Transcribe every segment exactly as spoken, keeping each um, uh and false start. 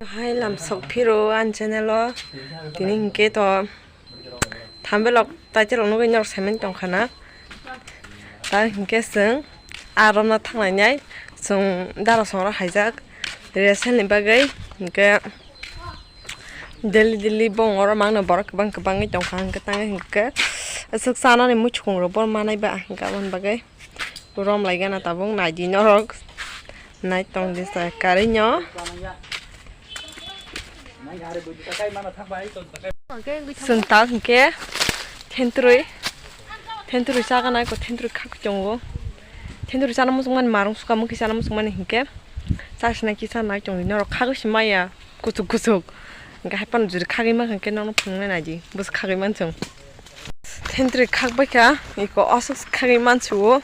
Hai lamsok phiro ani channel o tini hinkhe to thumbnail o title o nugwi norok saiman tongkha na. Ta hinkhe chwng aro no thanglainai chwng dara songra haijak rehearsal ni bagwi hinkhe daily daily bong oro mangno borok kwbang kwbangwi tongkha hinkhe tang hinkhe aswk chanani muchung rok bo manai ba hinkhe aboni bagwi. Rom lai gana tabuk nai di norok. Nai tong di sa karwi no. Chwng ta hwnkhe thentrwi. Thentrwi cha gana ko thentrwi khak tongo. Thentrwi chana muchung mani marung suka mukhi chana muchung mani hinkhe. Chasina kisa nai tong di norok khagwi si maya kuchuk kuchuk. Hinkhe hai phano juri khagwi mankha hinkhe nono phunuknai nai di. Bwswk khagwi mansong. Thentrwi khak bai kha, iko aswk khagwi mansuo.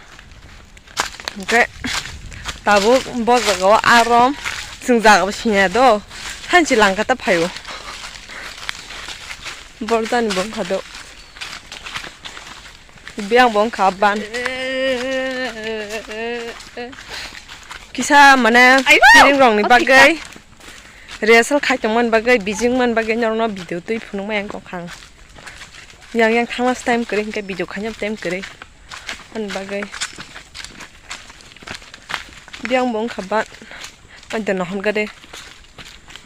Hinkhe tabuk bo jaga o arom chwng jaga bo siniya do. Hanchi langkha ta phaio. Borjani bo wngkha do. Biyang bo wngkha ban. Kisa mane Aibo! Piring rokni bagwi. Rehearsal khai tongmani bagwi, bijing mani bagwi norokno video twi phunukmani ang tongkha ang. Yang yang thangna time kwrwi hinkhe video khaina time kwrwi. Ani bagwi. Biyang bo wngkha ba. Ante nohon gade.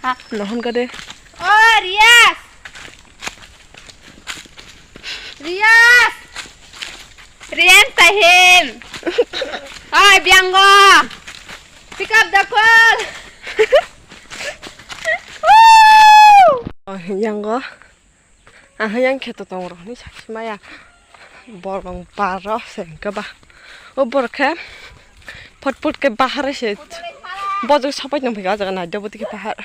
Ha? Nohon gade. O Riyas! Riyas! Riyas Tahim! Oi, Biango! Pick up the call! Oh, yango. Aha yang kheto tong rok ni sakhi maya. Bolong baro se ke ba. O bor khe phot phot ke bahar se. Bojok sapai tong phika jaga nai dobo tiki bahar.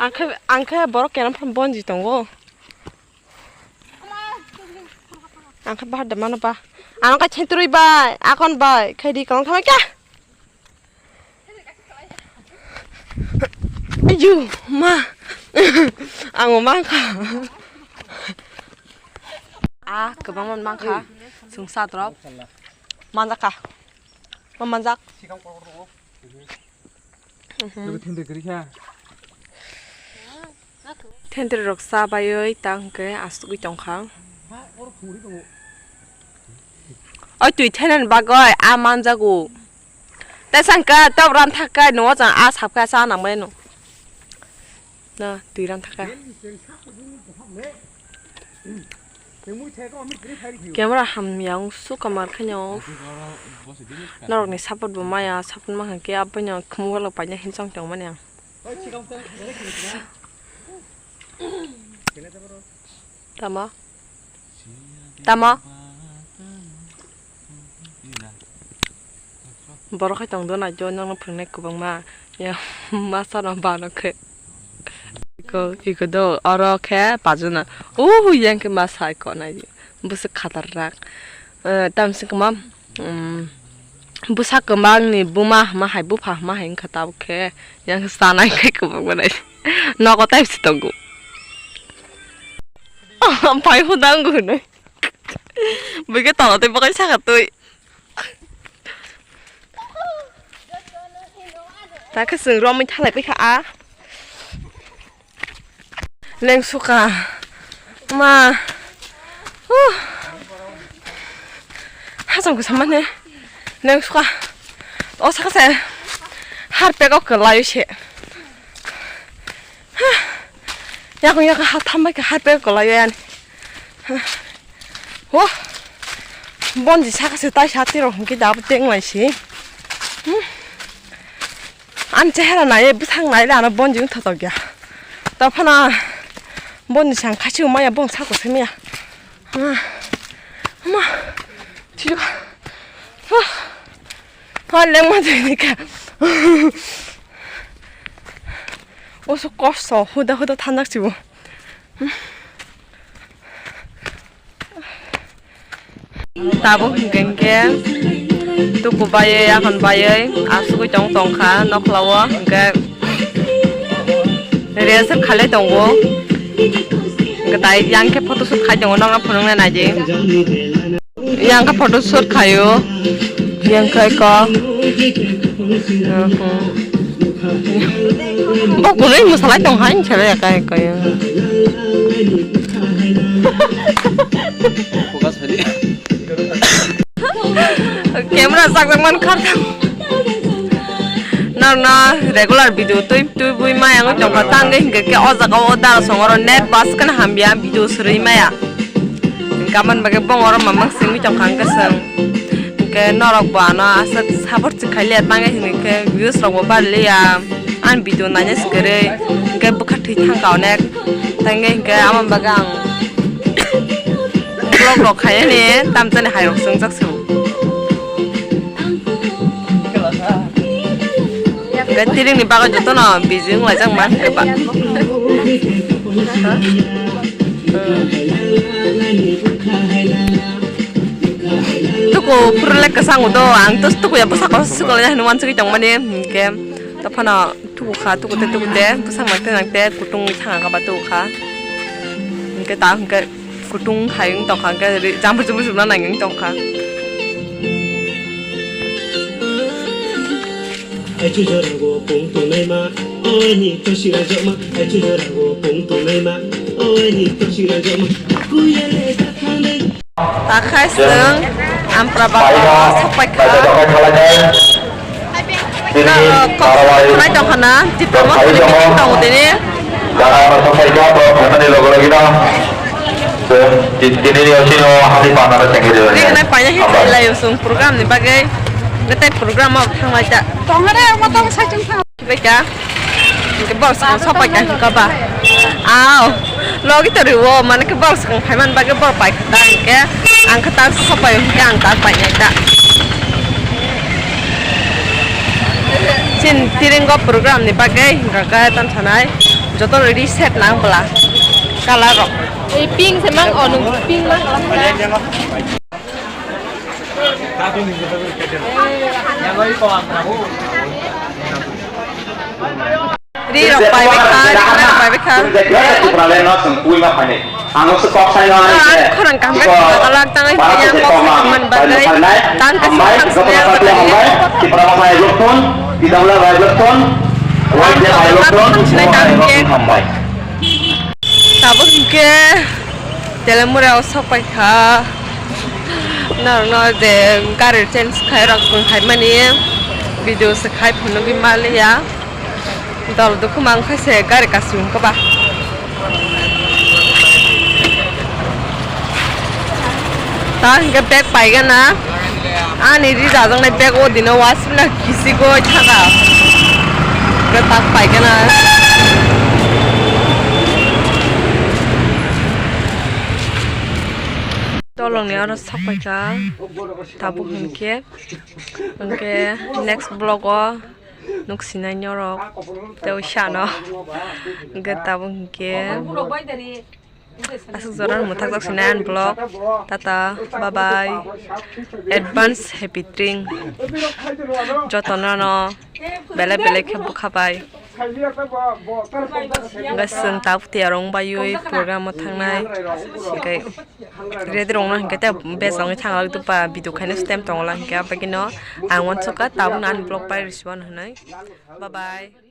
Ang khe, ang khe borok kelam phano bonji tongo. Ang khe bahar da mano ba. Ang khe thentrwi bai, akon bai, khe di kong thama kya? Ayu, ma. Ang ma kha. Ah, kwbangma mankha. Chwng satrok. Manjak kha. Ma manjak. Logo thentrwi kwrwi kha. Thentrwi rok cha baiwi ta hwnkhe asugwi tongkha. Oi twi thenani bagwi a manjago. Tei sangkhe tok ran thakhe nungyo chwng a sapkhe cha nangmano. Na twi ran thakhe. Camera hamya wng suk kamar khaino. Norokni support bo maya, support mankha khe aboino khumui ualo paina hinwi chong tongmani ang. Tamo? Tamo? Borok hai tong do nai do, nokno phwrwngnai kwbangma. Ya, masa no ba no khe. Iko, iko do, oro khe pajuna. Uhu, yang khe masa iko nai di. Bwswk khatarnak. Eh, tamswk ma, um, bwsa kwbangni buma hama hai, bupha hama hai wngkha tabuk khe. Yang khe sanai khe kwbangma nai. Nogo type se tongo. Pai hudang gwnwi. Bwkhe tola twi bwkhe saka twi. Ta khe chwng romwi thalai paikha a. Lengsuka. Ma. Huh. Hacham khe samani. Lengsuka. O saka se. Harpek o kwlai se. Yakung yakung ha thambai khe harpek o kwlai ani. Ho. Bonji saka se tai sa tiro hwnkhe dabo tenglai si. Hmm. Ani chehera nai bwthang nai le ano bonji wng thotok ya. Taphana bonji sang khasi maya bong sako se maya. Ah. Ma. Chijo. Ah. Ha lengma de ni ka. Oso kosto huda huda thanjak chibo. Tabuk hinkhe hinkhe tuku baiwi, akhon baiwi asugwi tong tongkha nokhlao hinkhe rehearsal khalai tongo. Hinkhe tai yang khe photoshoot khai tongo, nokno phunuknai naidi. Yang khe photoshoot khaio, yang khe ko. Bo kunui mwsalai tong hai, selai ya kai kai. Camera sak sak man khar. Nang na regular video twi twi bui maya wng tong kha, tang ge hingke ke o jaga o dara song oro net bus kana hamya video suri maya. Hingke amon bage bong oro mamang simi tong kha hingke seng. Hingke norok bo ano aswk support se khai liya tang ge hingke views rok bo bar liya. Ang video naina se kwrwi, hingke bwkha thwi thang kha onek. Tei hingke, hingke amo bagwi ang vlog rok khainani tamjani hai rok chwngjak se. Hingke tiringni bagwi jotono busy wng laijak ma hingke ba. Tuku phuru le kwchang udo, ang to tuku ya bwsako swkang ya hinui uansugwi tongmani, hingke to phano tuku kha, tuku te, tuku te, bwsak nang te, nang te, kutung thang kha ba tuku kha, hingke ta hingke kutung hai wng tong kha, hingke ri-, jambur jubur jubur nang wng tong kha. Aichu jorago pung tongnaima, o aini tosi rajokma. Aichu jorago pung tongnaima, o aini tosi rajokma. Kuya le ta thangnai. Takhai swng ampra ba sokpai kha. Nalo kok khwnai tong khana, Tipra Motha ni meeting tongo tini. Dara ba sokpai kha, bo khwnani logo logi no. Tini ni osi no hati panana chengri. Ri khwnai paina hi khai layo swng program ni bagwi. Nete program o thanglai ta. Tongare mo tong saichung thang. Beka. Hingke borok sakang sopai ka hingka ba. Aw. Logi tori wo mane ke borok sakang phaiman bagwi borok pai kha ta hingke. Ang khe ta sopai hingke ang ta pai nai ta. Chin tiringo program ni bagwi hingka ka tam sanai. Joto ready set nang bwla. Colour rok. Ei pink se mang o nung pink mang. Ri rok pai bai kha, ri rok pai bai kha. Ang khorang kaham khe thangma lak tang yang kok man bagwi tang khe thang sini. Ang khorang kaham khe thang sini tang khe. Tabuk hingke Telemura o sok pai kha. Norokno je gari change khai rok tong khai mani video se khai phunugwi maliya. Dol dukhu mang khai se gari kasung khe ba. Ta hingke bag paigana. Ani ri dajaknai bag o dino wasmina kisigoi thaga. Hingke tak paigana. Tolongni oro sok paikha. Tabuk hingke, hingke next vlog o nuk sinai norok tei sano. Hingke tabuk hingke. Aswk jora mwthak jak sinai ani vlog. Tata, bye bye. Advance happy tring. Jotono no belai belai khe bwkha bai. Hwnkhe chwng tabuk tiyar wng baiwi program o thangnai. Hwnkhe ready rwngno hwnkhe tei bejak wngwi thangna bagwi video khaino stem tongo lang hwnkhe abagino ang uansukha tabukno ani vlog pai rwsibano hwnwi. Bye bye.